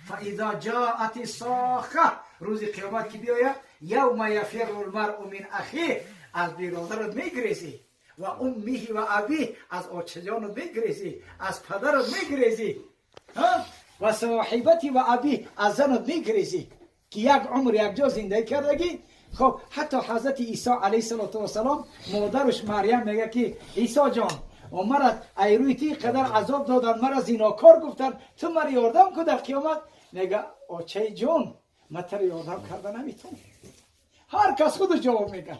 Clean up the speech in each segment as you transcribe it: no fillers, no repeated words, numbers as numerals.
فإذا جاءت الصاخة، рӯзи қиёмат ки биёяд، يوم يفر المرء من أخيه، аз биродарат мегирезӣ، وأمه وأبيه، аз очаҷонат мегирезӣ، аз падарат мегирезӣ، وصاحبته وبنيه، аз занат мегирезӣ، ки як умр якҷо зиндагӣ кардагӣ. Хоб, ҳатто ҳазрати Исо алайҳи салоту вассалом, модараш Марьям мега, ки Исо ҷон, мара айрӯи ти қадар азоб додан, мара зинокор гуфтан, ту мара ёрдам ку дар қиёмат. Мега: очаи ҷон, ма тара ёрдам карда наметавонам. Ҳар кас худаш ҷавоб мегар.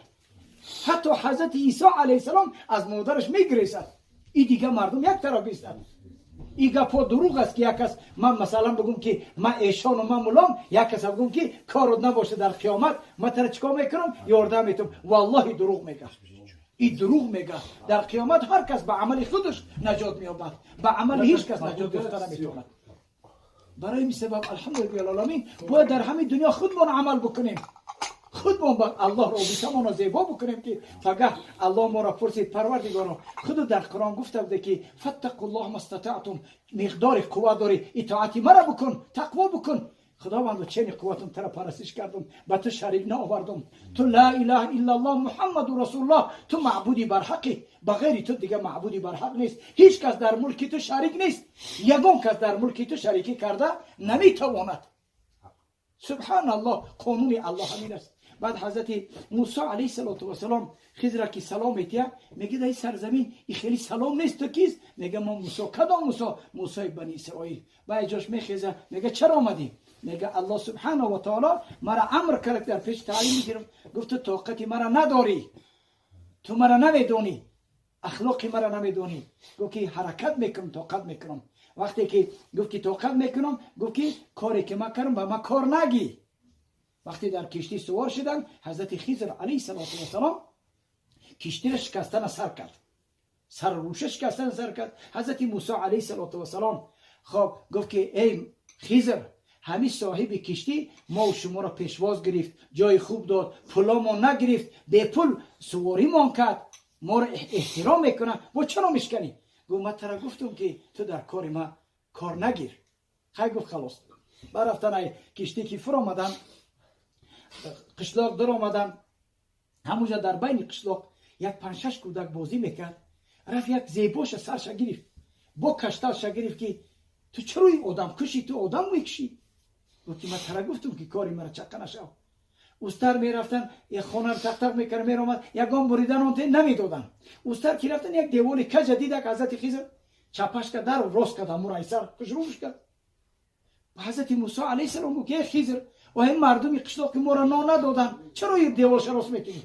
Ҳатто ҳазрати Исо алайҳиссалом аз модараш мегирезад. И дига мардум як тараф бистад. И гапҳо дурӯғ аст, ки як кас, ман масалан бигум, ки ман эшону ман мулом, як каса бигум, ки корот набоша, дар қиёмат ман тара чикор мекунам, ёрдам метум. Валлоҳи, дурӯғ мега, и дурӯғ мега. Дар қиёмат ҳар кас ба амали худаш наҷот меёбад, ба амали ҳеҷ кас наҷот ёфта наметавонад. Барои ин сабаб, алҳамдулиллаҳ, бояд дар ҳамин дунё худмон амал бикунем, худмон ба Аллоҳ робитамонро зебо бикунем, ки фагаҳ Аллоҳ моро пурсид. Парвардигоро, худу дар Қуръон гуфта буде, ки فاتقوا الله ما استطعتم، миқдори қувват дорӣ, итоати мара бикун, тақво бикун. Худовандо, чени қувватам тара парастиш кардум, ба ту шарик наовардум, ту لا إله إلا الله محمد رسول الله، ту маъбуди барҳақӣ, ба ғайри ту дига маъбуди барҳақ нест, ҳеҷ кас дар мулки ту шарик нест, ягон кас дар мулки ту шарикӣ карда наметавонад. Субҳаналлоҳ, қонуни Аллоҳ ҳамин аст. Баъд ҳазрати Мусо алайҳиссалоту вассалом Хизра ки салом метия, мега: дар сарзамин и хеле салом нест, ту кист? Мега: мо Мусо. Кадом Мусо? Мусои Бани Исроил. Баъд ҷош мехеза, мега: чаро омадӣ? Мега: Аллоҳ субҳанаҳу ва таоло мара амр кард, дар пеши таълим мегирифт, гуфт: ту тоқати мара надорӣ, ту мара намедонӣ, ахлоқи мара намедонӣ. Гуфт, ки ҳаракат мекунам, тоқат мекунам. Вақте ки гуфт, ки тоқат мекунам, гуфт, ки коре ки ман кардам, ба ман кор нагӣ. Вақте дар киштӣ сувор шуданд, ҳазрати Хизр алайҳиссалоту вассалом киштиро шикастана сар кард, саррӯша шикастана сар кард. Ҳазрати Мусо алайҳиссалоту вассалом хоб гуфт, ки эй Хизр, ҳамин соҳиби киштӣ мо шуморо пешвоз гирифт, ҷои хуб дод, пуломо нагирифт, бепул суворимон кард, моро эҳтиром мекунад, бо чаро мешканӣ? Гуфт: ман тара гуфтум, ки ту дар кори ма кор нагир. Хай, гуфт, халос. Барафтан, ай киштӣ ки фуромадан, қишлоқ даромадан. Ҳамунҷа дар байни қишлоқ як панҷшаш кӯдак бозӣ мекард. Рафт, як зебоша сарша гирифт, бо кашталша гирифт, ки ту чаро одам кушӣ, ту одам мекушӣ? Гуфт, ки ман тара гуфтум, ки кори мара чаққа нашав. Устар мерафтан, як хонаро тақтақ мекард, меромад, ягон буридан он намедодан. Устар ки рафтан, як девори кажа дидак. Ҳазрати Хизр чапаш кард, дар рост кард, ҳамуро айсар хушрӯш кард. Ҳазрати Мусо алайҳиссалом гуфт: ки Хизр, ва ин мардуми қишлоқ, ки моро нон надодан, чаро ин деворша рост мекунӣ?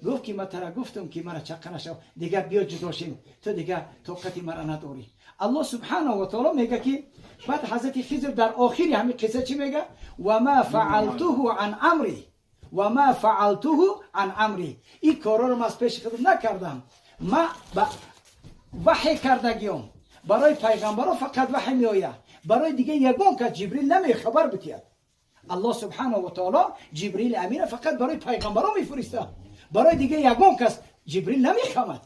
Гуфт, ки ман тара гуфтум, ки мара чаққа нашав, дигар биё ҷудо шем, ту дига тоқати мара надорӣ. Аллоҳ субҳанаҳу ва таоло мега, ки баъд ҳазрати Хизр дар охири ҳамин қисса чӣ мега? وما فعلته عن أمري، وما فعلته عن أمري، ин корро ман аз пеши худам накардам, ма ба ваҳй кардагиём. Барои пайғамбаро фақат ваҳй меояд, барои дига ягон кас Ҷибрил намехабар битиҳад. Аллоҳ субҳанаҳу ва таоло Ҷибрили Амина фақат барои пайғамбаро мефиристад, барои дига ягон кас Ҷибрил намехамад.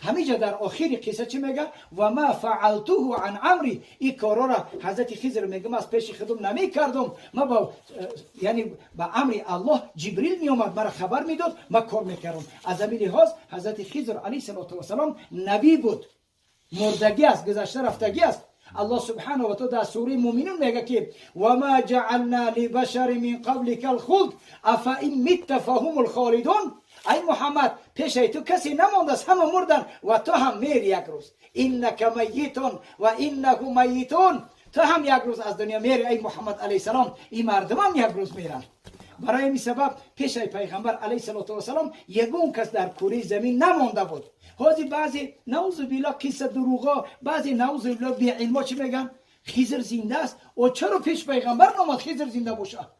Ҳамиҷа дар охири қисса чӣ мега? وما فعلته عن أمري، ин корора, ҳазрати Хизр мега, ман аз пеши худам намекардам, ма ба, яъне ба амри Аллоҳ Ҷибрил меомад, мара хабар медод, ма кор мекардам. Аз ҳамин лиҳоз ҳазрати Хизр алайҳиссалоту вассалом набӣ буд, мурдагӣ аст, гузашта рафтагӣ аст. Аллоҳ субҳанаҳу ва таала дар сураи Муминун мега, ки وما جعلنا لبشر من قبلك الخلد أفإن مت فهم الخالدون. Ай Муҳаммад, пешаи ту касе намондааст, ҳама мурдан ва ту ҳам мери як рӯз. إنك ميت وإنهم ميتون، ту ҳам як рӯз аз дунё мери, ай Муҳаммад алайҳиссалом, ин мардумам як рӯз меранд. Барои ҳамин сабаб пешаи пайғамбар алайҳиссалоту вассалом ягон кас дар кураи замин намонда буд. Ҳозир баъзе, наузу билла, қисса дурӯғо, баъзе, наузу билла, беилмо чӣ меган? Хизр зинда аст. О, чаро пеш пайғамбар номад? Хизр зинда боша,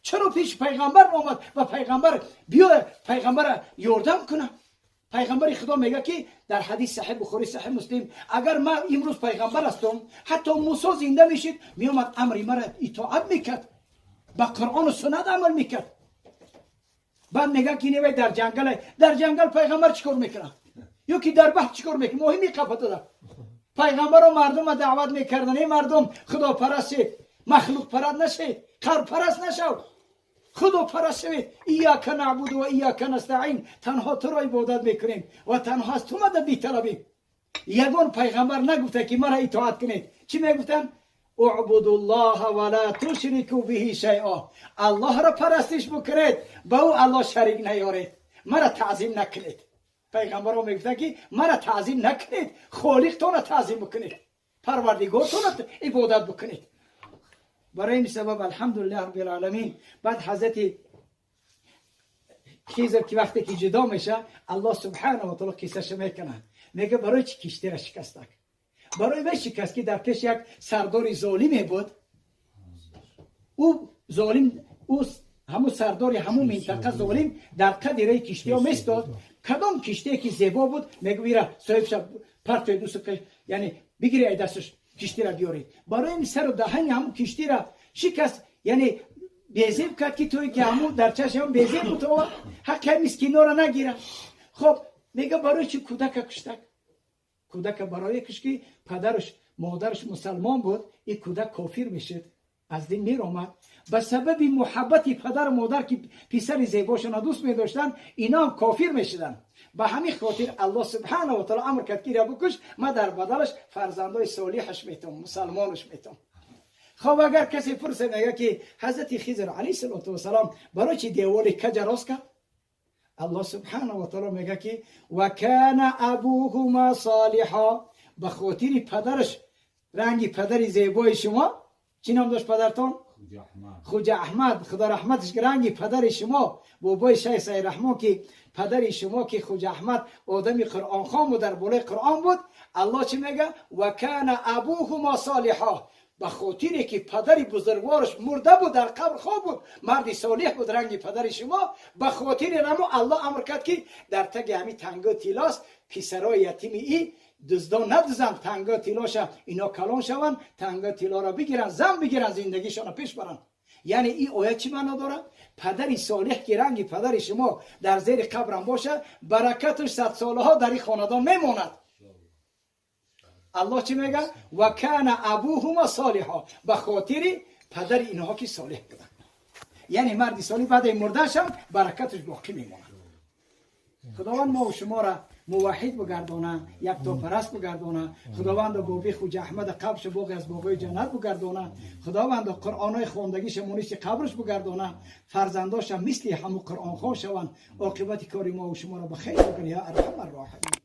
чаро пеши пайғамбар омад ва пайғамбар биё, пайғамбара ёрдам куна? Пайғамбари Худо мега, ки дар ҳадис Саҳиҳ Бухорӣ, Саҳиҳ Муслим: агар ман имрӯз пайғамбар ҳастам, ҳатто Мусо зинда мешид, меомад, амри мара итоат мекард, ба Қуръону суннат амал мекард. Баъд меган, ки невай дар ҷангал. Дар ҷангал пайғамбар чӣ кор мекунад? Ё ки дар баҳр чӣ кор мекунад? Моҳӣ меқапатада. Пайғамбаро мардума даъват мекардан: эй мардум, худопарастед. Махлуқ параст нашавед, қабрпараст нашав, Худо параст шавед. إياك نعبد وإياك نستعين. Танҳо туро ибодат мекунем ва танҳо аз ту мадад металабем. Ягон пайғамбар нагуфта, ки мара итоат кунед. Чӣ мегуфтанд? اعبدوا الله ولا تشركوا به شيئا. Аллоҳро парастиш бикунед, ба ӯ Аллоҳ шарик наёред, мара таъзим накунед. Пайғамбарҳо мегуфтанд, ки мара таъзим накунед, Холиқтона таъзим бикунед, Парвардигортона ибодат бикунед. Барои ин сабаб, الحمد لله رب العالمين. Баъд ҳазрати Хизр ки вақте ки ҷудо меша, Аллоҳ سبحانه وتعالى қиссаша мекунад. Мега: барои чи киштира шикастак? Барои вай шикаст, ки дар пеш як сардори золиме буд. Ӯ золим, ӯ ҳамун сардори ҳамун минтақа золим дар қади раи киштиҳо местод. Кадом киштие ки зебо буд, мегӯ: ира соҳибша партои дусу, яъне бигири ай дасташ, киштира биёред. Барои ин сару даҳани ҳамун киштира шикаст, яъне безеб кард, ки туе ки ҳамун дар чашми ҳамун безеб буд, ҳаққи мискинора нагира. Хоб, мега: барои чи кӯдака куштак? Кӯдака барое кушт, ки падараш модараш мусалмон буд, ин кӯдак кофир мешуд, аз дин меромад. Ба сабаби муҳаббати падару модар, ки писари зебошона дӯст медоштанд, иноам кофир мешуданд. Ба ҳамин хотир Аллоҳ سبحانه وتعالى амр кард, ки ира бикуш, ма дар бадалаш фарзандои солиҳаш метом, мусалмонаш метом. Хоб, агар касе пурсе, мега, ки ҳазрати Хизр عليه الصلاة والسلام барои чи девори каҷа рост кард? Аллоҳ سبحانه وتعالى мега, ки وكان أبوهما صالحا. Ба хотири падараш, ранги падари зебои шумо, чӣ ном дошт падартон? Хуҷа Аҳмад, Худо раҳматаш. Ранги падари шумо, бобои шайх Сайраҳмон, ки падари шумо, ки Хуҷа Аҳмад одами қуръонхон буд, дар болои Қуръон буд. Аллоҳ чӣ мега? وكان أبوهما صالحا. Ба хотире ки падари бузургвораш мурда буд, дар қабр хоб буд, марди солиҳ буд, ранги падари шумо, ба хотири рамо Аллоҳ амр кард, ки дар таги ҳамин танго тилост, писарои ятими и дуздон надузанд танго тилоша, ино калон шаванд, танго тилоро бигиранд, зан бигиранд, зиндагишонро пеш баранд. Яъне ин оят чӣ маъно дорад? Падари солиҳ, ки ранги падари шумо дар зери қабрам бошад, баракаташ садсолаҳо дар ин хонадон мемонад. Аллоҳ чӣ мега? وكان أبوهما صالحا. Ба хотири падари инҳо, ки солиҳ буданд, яъне марди солиҳ баъди мурдаашам баракаташ боқӣ мемонад. Худованд мо шуморо муваҳид бигардона, яктопараст бигардона. Худованда боби Хуҷа Аҳмада қабрша боғе аз боғои ҷаннат бигардона. Худованда қуръонҳои хондагиша муниси қабрш бигардона, фарзандоша мисли ҳаму қуръонхон шаванд. Оқибати кори мо шуморо ба хайр бикун, يا أرحم الراحمين.